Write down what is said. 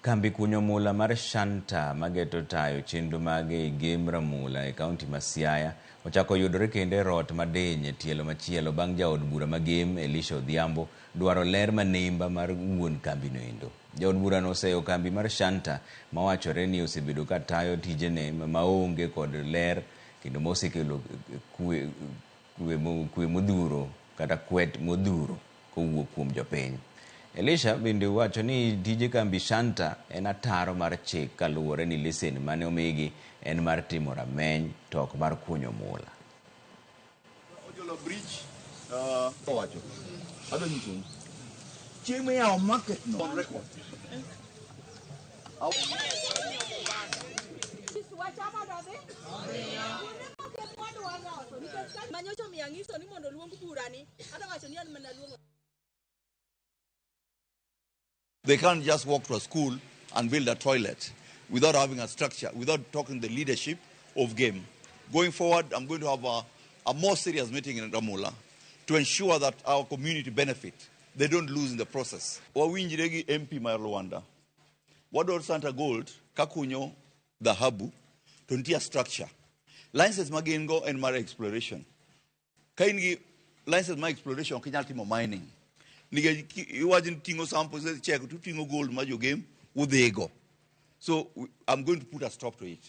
Kambi kunyo mula mar Shanta mageto tayo chenro mage e Gem Ramula e kaunti ma Siaya ochako yudore kendo e rot madiny e tielo machielo bang' jaod bura ma Gem Elisha Odhiambo dwaro ler manimba mar wuon kambino endo. Jaod burano oseyo kambi mar Shanta mawachore ni osebedo ka tayo tijene maonge kod ler kendo mosekelo kwe, kwe modhuro kata kwet modhuro kowuok kuom jopiny. Elisha bende wacho ni tije kambi Shanta en ataro mar chik kaluwore ni lesen mane omigi en mar timo rameny to ok mar kunyo mula. Ojolo Bridge owacho. Adwa nyisou. Chieng' miyawo market no on record. Manyocha omiyo ang'iso ni mondo oluong burani, adwa wacho ni an mana luongo. They can't just walk to a school and build a toilet without having a structure, without talking the leadership of game. Going forward, I'm going to have a more serious meeting in Ramula to ensure that our community benefit. They don't lose in the process. Wawinjre gi MP mar Luanda. Wadwaro Santa Gold kakunyo dhahabu to nitie structure. License ma gin go en mar exploration. Ka in gi license mar exploration ok inyal timo mining. Nikech iwacho ni ting'o samples check to ting'o gold ma jogem udhigo. So I'm going to put a stop to it.